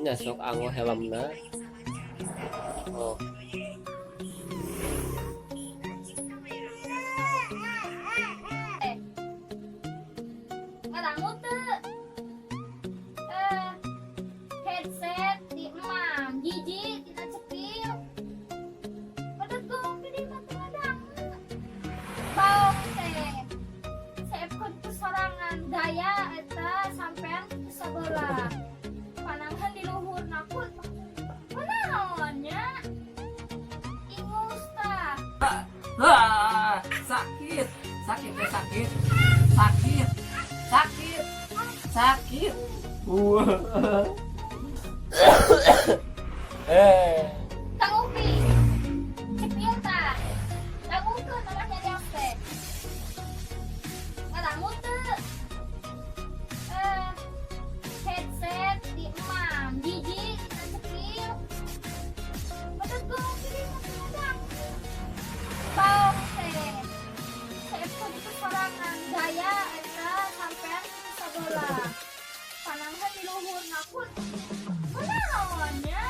Nya sok anggo helmna. Oh. Ngadangu teu? Eh, headset di emam, jijik tina cepil. Pedot gopi di mah teu ngadangu. Baong teh. Seepkeun ku sorangan gaya eta sampean ku sabelah. Panangan di luhurna pun. Kunaon nya? Ingus tah. Ah, sakit, sakit, ya, sakit, sakit, sakit, sakit. Wah. Eh. Kang Upi. Cepil tah. Dangukeun namanya nyarios teh. Ngadangu teu? Eh, headset di emam, jijik tina cepil. Pedot gopi di mah teu ngadangu. Baong teh. Seepkeun ku sorangan gaya eta sampean ku sabelah. Panangan di luhurna pun. Kunaon nya?